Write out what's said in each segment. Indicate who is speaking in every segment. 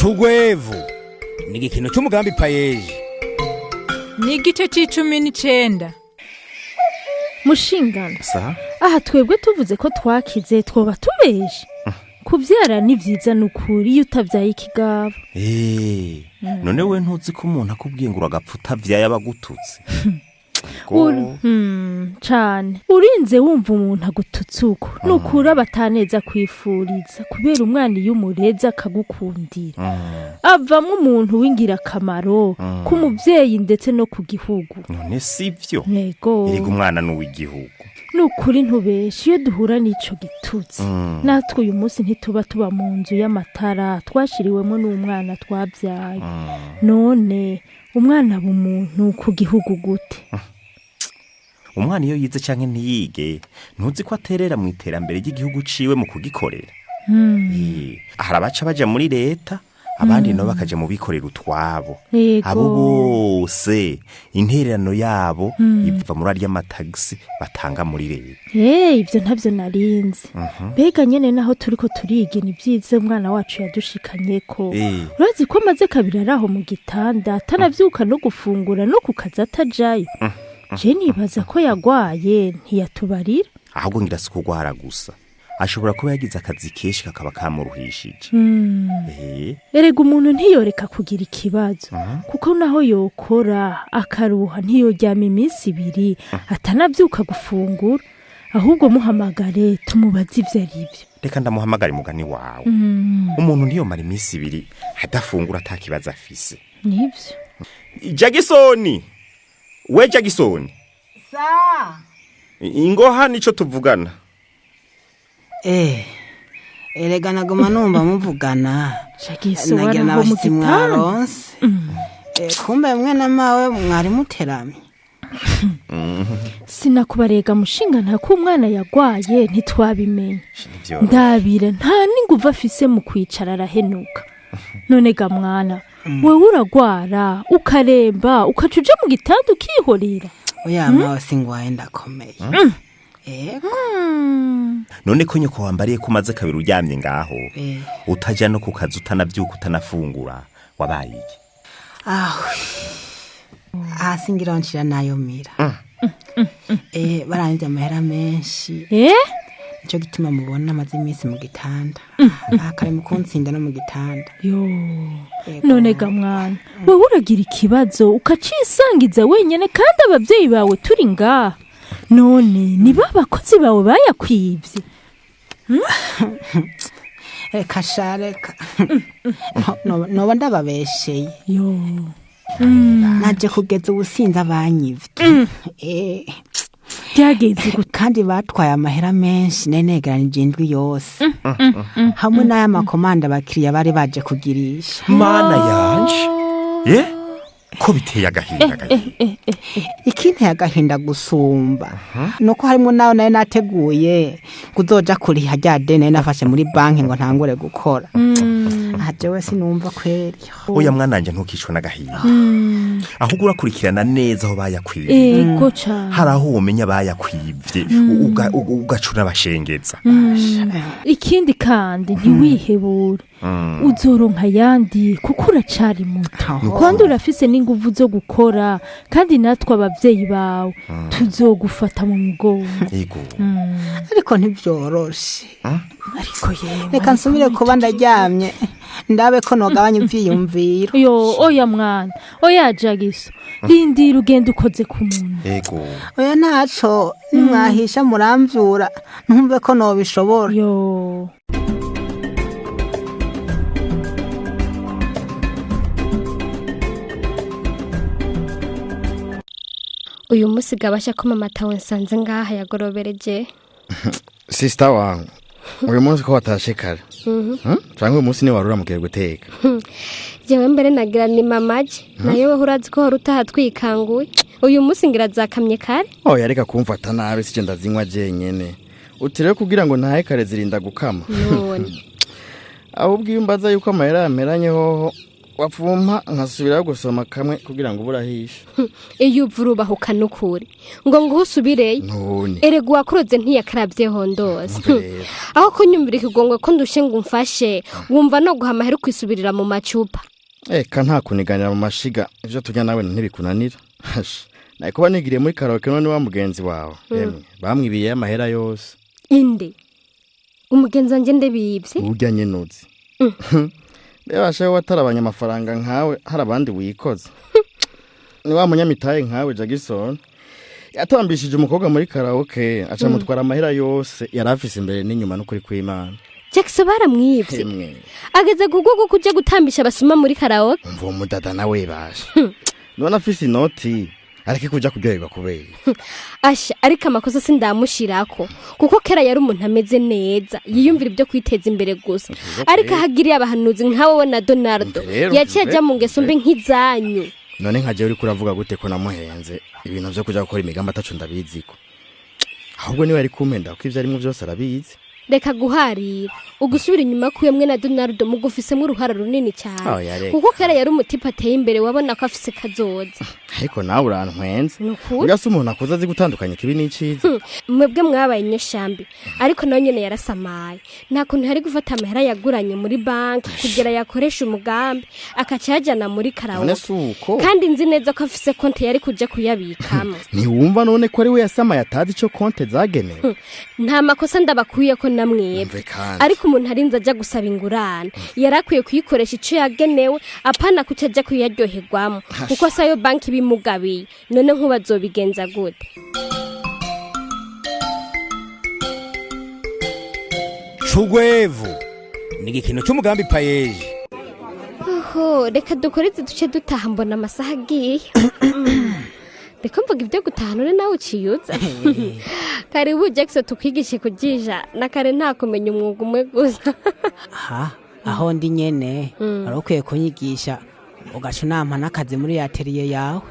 Speaker 1: Cugwevu ni igikino cy'umugambi PAEEJ.
Speaker 2: Ni igice c'icumi n'icenda.
Speaker 3: Mushingano.
Speaker 4: Sa.
Speaker 3: Aha twebwe tuvuze ko twakize, twoba tubeje. Kubyara ni byiza, ni ukuri, iyo utabyaye ikigabo.
Speaker 4: Eh, none we ntuzi ko umuntu akubwiye ngo uragapfa utavyaye aba agututse?
Speaker 3: Cane urinze wumva umuntu agututse uko, ni ukuri aba ataneza kwifuriza, kubera umwana iyo umureze akagukundira, avamwo umuntu w'ingirakamaro ku mubyeyi ndetse no ku gihugu.
Speaker 4: None sivyo?
Speaker 3: Nego.
Speaker 4: Erega umwana ni uw'igihugu.
Speaker 3: Ni ukuri ntubeshe, iyo duhura n'ico gitutsi, natwe uyu munsi ntituba tuba mu nzu y'amatara twashiriwemo n'umwana twabyaye. None umwana aba umuntu ku gihugu gute?
Speaker 4: Umwana iyo yize canke ntiyige, ntuzi ko aterera mu iterambere ry'igihugu ciwe mu kugikorera? Eh, hari abaca baja muri leta, abandi nabo bakaja mu bikorera utwabo. Abo bose intererano yabo iva muri arya matagisi batanga muri leta.
Speaker 3: Eh, ibyo ntabyo narinzi. Mbega nyene naho turiko turigena ibyiza umwana wacu yadushikanye ko, urazi ko amaze kabiri ari aho mu gitanda, atanavyuka no gufungura, no ku kazi atajayo? Je nibaza ko yagwaye ntiyatubarira.
Speaker 4: Ahubwo ngira si kugwara gusa, ashobora kuba yagize akazi kenshi kakaba kamuruhishije. Eh.
Speaker 3: Erega umuntu ntiyoreka kugira ikibazo, kuko naho yokora akaruha, ntiyoryama iminsi 2 atanavyuka gufungura. Ahubwo muhamagare tumubaze ivyo ari byo.
Speaker 4: Reka ndamuhamagare. Mugani wawe, umuntu ntiyomara iminsi 2 adafungura ata kibazo afise.
Speaker 3: Nivyo.
Speaker 4: Jagisoni, we Jagisoni!
Speaker 5: Sa.
Speaker 4: Ingoha nico tuvugana.
Speaker 5: Eh, erega naguma numva muvugana.
Speaker 3: Jagiso,
Speaker 5: nagira
Speaker 3: waraho mu
Speaker 5: n'abashitsi
Speaker 3: gitanda.
Speaker 5: Mwaronse. Eh, kumbe mwe na mawe mwari muteramye.
Speaker 3: Sinakubarega mushinga, nta ko umwana yagwaye ntitwabimenya.
Speaker 4: Ntivyoroshe.
Speaker 3: Ndabira nta n'inguvu afise mu kwicara, arahenuka. None ga mwana, wewe uragwara ukaremba, ukaca uja mu gitanda ukihorera?
Speaker 5: Oya mawe, singwaye, ndakomeye. Ego.
Speaker 4: None ko nyoko wambariye ko umaze kabiri uryamye ngaho, utaja no ku kazi, utanavyuka, utanafungura, wabaye iki?
Speaker 5: Aho. Ah, singira nshira nayo mira. Eh, baranyivye amahera menshi.
Speaker 3: Eh.
Speaker 5: Nico gituma mubona amaze iminsi mu gitanda. Ah, kare mu kuntsinda no mu gitanda.
Speaker 3: Yo.
Speaker 5: Ego.
Speaker 3: None ga mwana, wewe uragira ikibazo ukacisangiza wenyene kandi abavyeyi bawe turi ngaha. None ni ba bakozi bawe bayakwivye?
Speaker 5: Reka sha, reka. Noba ndababesheye.
Speaker 3: Yo.
Speaker 5: Naje kugeza ubu sinzi abanyivye. Eh.
Speaker 3: Byagenze gute?
Speaker 5: Kandi batwaye amahera menshi nari negeranije indwi yose, hamwe n'aya makomanda abakiriya bari baje kugirisha.
Speaker 4: Mana yanje, ye ko biteye agahinda gahinda!
Speaker 5: Ikinteye agahinda gusumba nuko harimo nawe nari nateguye kuzoja kuriha rya deni nari nafashe muri banki ngo ntangure gukora. Aha jewe sinumva kweri.
Speaker 4: Oya mwana wanje, ntukicwe n'agahinda, ahubwo urakurikirana neza aho bayakwivye.
Speaker 3: Ego cane.
Speaker 4: Hari aho womenya bayakwivye, ugaca unabashengeza.
Speaker 3: Ikindi kandi, ntiwihebure, uzoronka ayandi kuko uracari muto kandi urafise n'inguvu zo gukora, kandi natwe abavyeyi bawe tuzogufata mu mugongo.
Speaker 4: Yego.
Speaker 5: Ariko ntibyoroshe.
Speaker 3: Ariko yemwe.
Speaker 5: Reka nsubire kuba ndaryamye, ndabe ko nogabanya ivyiyumviro.
Speaker 3: Yo, oya mwana, oya Jagiso, rindira ugenda ukoze ku muntu.
Speaker 4: Yego.
Speaker 5: Oya ntaco, nimwahisha muramvyura ntumve ko nobishobora.
Speaker 3: Yo.
Speaker 6: Uyu munsi gabasha ko mama tawe nsanze ngaha yagorobereje.
Speaker 7: Sister wangu, uyu munsi ko watashe kare? Canke uyu munsi ni wari uramukiye guteka?
Speaker 6: Jewe mbere nagira ni mamaje nayo, wowe urazi ko hora utaha twikanguye. Uyu munsi ngira zakamye kare.
Speaker 7: Oya, reka kumfata nabi, sije ndazinywa jenyene. Uti rero kugira ngo ntahe kare zirinda gukama.
Speaker 6: None.
Speaker 7: Ahubwo iyo umbaza yuko amahera yameranye hoho. Wapfumpa nkasubirayo gusoma kamwe kugira ngo uburahishe.
Speaker 6: Iyo uva urubahuka n'ukuri ngo nguhe usubireyo.
Speaker 7: None
Speaker 6: Erega uwakuroze ntiyakaravye hondose.
Speaker 7: Umve rero.
Speaker 6: Aho kunyumvira ikigongwe ko ndushe ngo umfashe, wumva no guha amahera ukwisubirira mu macupa.
Speaker 7: Eka nta kuniganira mu mashiga, ivyo turya nawe ntibikunanira. Hasha, nari kuba nigiriye muri karaoke none wa mugenzi wawe. Emwe, bamwibiye amahera yose.
Speaker 6: Inde umugenzi wanje ndebibye?
Speaker 7: Urya nyene uzi. Mbega watarabanya amafaranga nkawe hari abandi wikoza. Ni wa munyamitahe nkawe Jackson yatambishije umukobwa muri karaoke aca mutwara amahera yose yari afise imbere n'inyuma n'ukuri kw'Imana.
Speaker 6: Jackson baramwibye?
Speaker 7: Emwe.
Speaker 6: Ageze ku rwego kuja gutambisha abasuma muri karaoke?
Speaker 7: Umva uwo mudada nawe basha. None afise inoti areke kuja kuryoherwa kubera.
Speaker 6: Asha, ariko amakosa sindamushirako kuko kera yari umuntu ameze neza, yiyumvira ibyo kwiteza imbere gusa, ariko ahagiriye abahanuzi nka wowe na Donaldo
Speaker 7: Umve rero,
Speaker 6: yaciye
Speaker 7: umve,
Speaker 6: aja mu ngeso mbi nk'izanyu.
Speaker 7: None nka jewe uriko uravuga gute ko namuhenze ibintu vyo kuja gukora imigambi ataco ndabiziko? Ahubwo niwe yari kumpenda kuko ivyo arimwo vyose arabizi.
Speaker 6: Reka guharira, ugusubira inyuma kuyo mwe na Donaldo mugufisemo uruhara runini cyane.
Speaker 7: Oya, reka.
Speaker 6: Kuko kera yari umutipe ateye imbere, wabona ko afise kazoza.
Speaker 7: Ariko nawe urantwenze.
Speaker 6: Ni ukuri.
Speaker 7: Urya se umuntu akuze azi gutandukanya ikibi n'iciza?
Speaker 6: Mwebwe mwabaye inyeshambi, ariko nawe nyene yarasamaye. Nta kuntu yari gufata amahera yaguranye muri banki kugira yakoreshe umugambi akaca yajana muri
Speaker 7: None
Speaker 6: karaoke.
Speaker 7: si uko?
Speaker 6: Kandi nzi neza ko afise konti yari kuja kuyabikamo.
Speaker 7: Ntiwumva none ko ari we yasamaye atazi ico konte zagenewe?
Speaker 6: Nta makosa ndabakwiye ko namwebwe.
Speaker 7: Umve kandi.
Speaker 6: Ariko umuntu arinze aja gusaba ingurane yari akwiye kuyikoresha ico yagenewe, apana kuca aja kuyaryoherwamo, kuko sayo banki ibimugabiye. None nkubazobigenza gute?
Speaker 1: Cugwevu ni igikino cy'umugambi payeje.
Speaker 6: Oho, reka dukore izi duce dutaha, mbona amasaha agiye. Ndiko mvuga ibyo gutaha none nawe uciyuza. Karibu Jackson, tukwigishe kujija na kare nta kumenya umwuga umwe gusa.
Speaker 5: Aha aho ndi nyene wari ukwiye kunyigisha ugaca unampa n'akazi muri atelier yawe.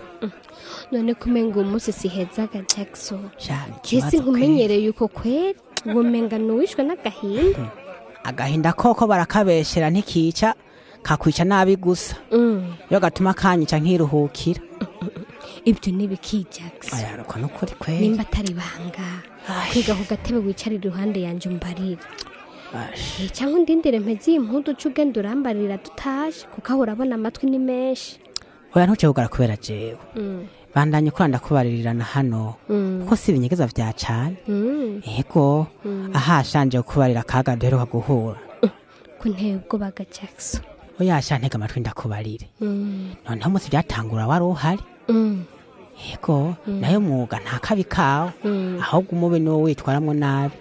Speaker 6: None kumenga uwo munsi sihezaga Jackson?
Speaker 5: Sha,
Speaker 6: Jesi
Speaker 5: ikibazo kweri.
Speaker 6: nkumenyereye uko kweri, womenga nuwishwe n'agahinda.
Speaker 5: Agahinda koko barakabeshera, ntikica, kakwica nabi gusa. Iyo gatuma kanyica nkiruhukira.
Speaker 6: Ibyo ntibiki Jackson?
Speaker 5: Aya ruko nukuri kweri.
Speaker 6: Nimba atari ibanga, kwiga ku gatebe wicara iruhande yanjye umbarire.
Speaker 5: Ash.
Speaker 6: Cyangwa undindire mpeze iyi mpudu uce ugenda urambarira dutashe, kuko aho urabona amatwi ni menshi.
Speaker 5: Oya, ntuce kugara kubera jewe. Bandanye ukora, ndakubaririrana hano kuko si ibinyegeza vya cane. Yego, aha shanje kubarira akaga duheruka guhura.
Speaker 6: Ko nteye ubwoba ga Jackson?
Speaker 5: Oya sha, ntega amatwi ndakubarire. Noneho umunsi byatangura wari uhari. Yego, nayo mwuga nta kabi kawe, ahubwo umubi niwo witwaramwo nabi.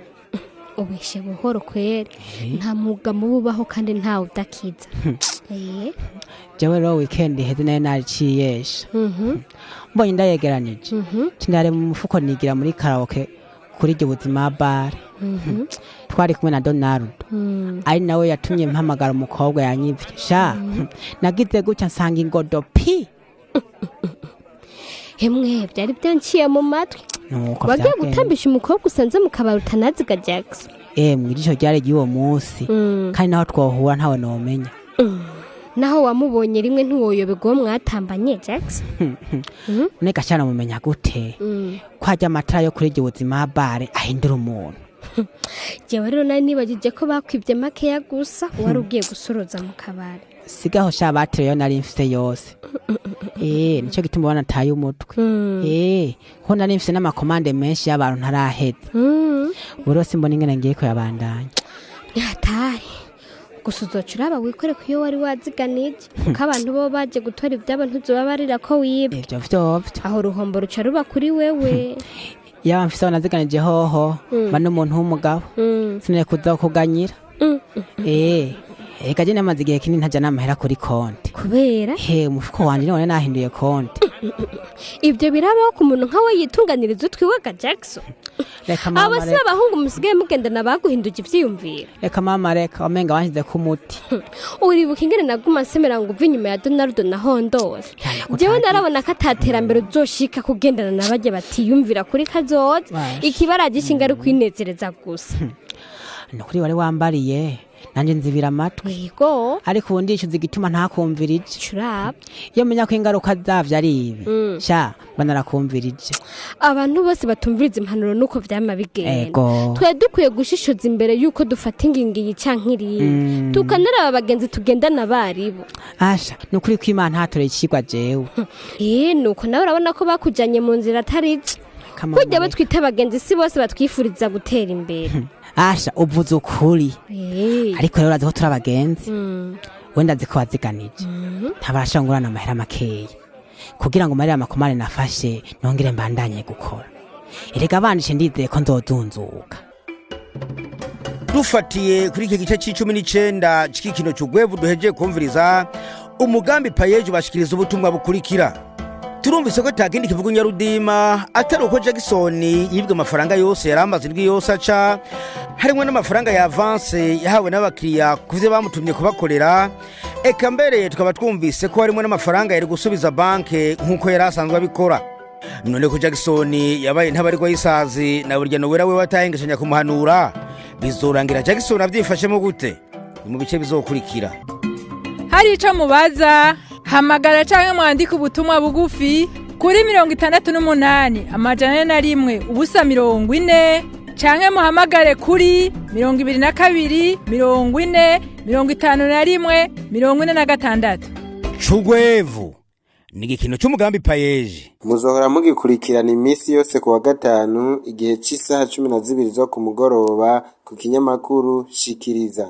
Speaker 6: Ubeshe buhoro kweri, nta mwuga mubi ubaho kandi ntawe udakiza.
Speaker 5: Jewe rero weekend iheze nayo nariciyesha, mbonye ndayegeranije cindare mu mufuko nigira muri karaoke kuri iryo buzima bare. Twari kumwe na Donald, ari nawe yatumye mpamagara umukobwa yanyivye. Sha, nagize gutya nsanga ingodo pi.
Speaker 6: Hemwe, byari byanciye mu matwi.
Speaker 5: Nuko
Speaker 6: Wagiye
Speaker 5: vyagenze.
Speaker 6: gutambisha umukobwa usanze mu kabari utanaziga Jackson?
Speaker 5: Emwe, ijisho ryari ry'uwo munsi, kandi naho twohura ntawe nomenya.
Speaker 6: Naho wamubonye rimwe ntiwoyoberwa uwo mwatambanye Jackson.
Speaker 5: None shana mumenya gute ko harya amatara yo kuri iryo buzima bare ahindura umuntu?
Speaker 6: Jewe rero nari nibagije ko bakwibye makeya gusa wari ugiye gusuruza mu kabari.
Speaker 5: Sigaho sha, batiri yo nari mfise yose. Nico gituma ubona nataye umutwe. Ko nari mfise n'amakomande menshi y'abantu ntaraheza. Buri wese mbona ingene ngiye kuyabandanya.
Speaker 6: Ntihatari gusa, uzoca uraba wikore ku iyo wari waziganije, kuko abantu bo baje gutora ibyabo ntuzobabarira ko wibwe.
Speaker 5: Ivyo vyovyo.
Speaker 6: Aho uruhombo ruca ruba kuri wewe.
Speaker 5: Yaba mfise aho naziganije hoho, mba n'umuntu w'umugabo, sinari kuza kuganyira. Ega je namaze igihe kinini ntaja n'amahera kuri konti.
Speaker 6: Kubera?
Speaker 5: He, umufuko wanje none nahinduye konti.
Speaker 6: Ibyo birabaho ku muntu nkawe yitunganiriza utwiwe ga Jackson?
Speaker 5: Reka mama,
Speaker 6: Abo si
Speaker 5: reka.
Speaker 6: abahungu musigaye mugendana baguhinduye ivyiyumviro?
Speaker 5: Reka mama, reka, wamenga banshyize ku muti.
Speaker 6: Uribuka ingene naguma nsemera ngo uve inyuma ya Donaldo na Hondoza?
Speaker 5: Yana,
Speaker 6: Jewe narabona ko ataterambere uzoshika kugendana na barya batiyumvira kuri kazoza.
Speaker 5: Basha.
Speaker 6: Ikibaraje ishinga ari kwinezereza gusa.
Speaker 5: Ni ukuri wari wambariye. Nanjye nzibira amatwi.
Speaker 6: Yego.
Speaker 5: Ariko ubu ndishyuza igituma ntakumvirije.
Speaker 6: Curaba.
Speaker 5: Iyo menya ko ingaruka zavyo ari ibi, sha mba narakumvirije.
Speaker 6: Abantu bose batumviriza impanuro nuko vyama bigenda.
Speaker 5: Ego.
Speaker 6: Twe dukwiye gushishoza imbere yuko dufata ingingo iyi canke iriya, tukanaraba abagenzi tugendana baribo.
Speaker 5: Asha, ni ukuri ko Imana ntatoreye icigwa jewe.
Speaker 6: Eh, nuko nawe urabona ko bakujanye mu nzira atari zo.
Speaker 5: Kamama.
Speaker 6: Burya abo twita abagenzi si bose batwifuriza gutera imbere.
Speaker 5: Asha, uvuze ukuri. Ariko rero urazi ko turi abagenzi. Wenda nzi ko waziganije, ntabasha ngurana amahera makeya kugira ngo marire amakomane nafashe, nongere mbandanye gukora. Erega bandishe, ndizeye ko nzodunzuka.
Speaker 1: Dufatiye kuri iki gice c'19 c'igikino c'Ugwevu duhejeje kumviriza, umugambi PAEEJ bashikiriza ubutumwa bukurikira. Turumvise ko atakindi kivuga unyarudima atari uko Jackson yibwe amafaranga yose yari amaze indwi yose aca, harimwo n'amafaranga ya avance yahawe n'abakiriya ku vyo bamutumye kubakorera. Eka mbere tukaba twumvise ko harimwo n'amafaranga yari gusubiza banke nk'uko yari asanzwe abikora. None ko Jackson yabaye ntabarirwa y'isazi na burya nowera we watahengeshanya kumuhanura, bizorangira Jackson avyifashemo gute? Ni mu bice bizokurikira.
Speaker 2: Hari ico mubaza, hamagara canke mwandike ubutumwa bugufi kuri 68 401 0 40, canke muhamagare kuri 22 40 51 46.
Speaker 1: Cugwevu ni igikino c'umugambi PAEEJ.
Speaker 8: Muzohora mugikurikirana iminsi yose ku wa gatanu igihe cy'isaha 12 zo ku mugoroba ku kinyamakuru Shikiriza.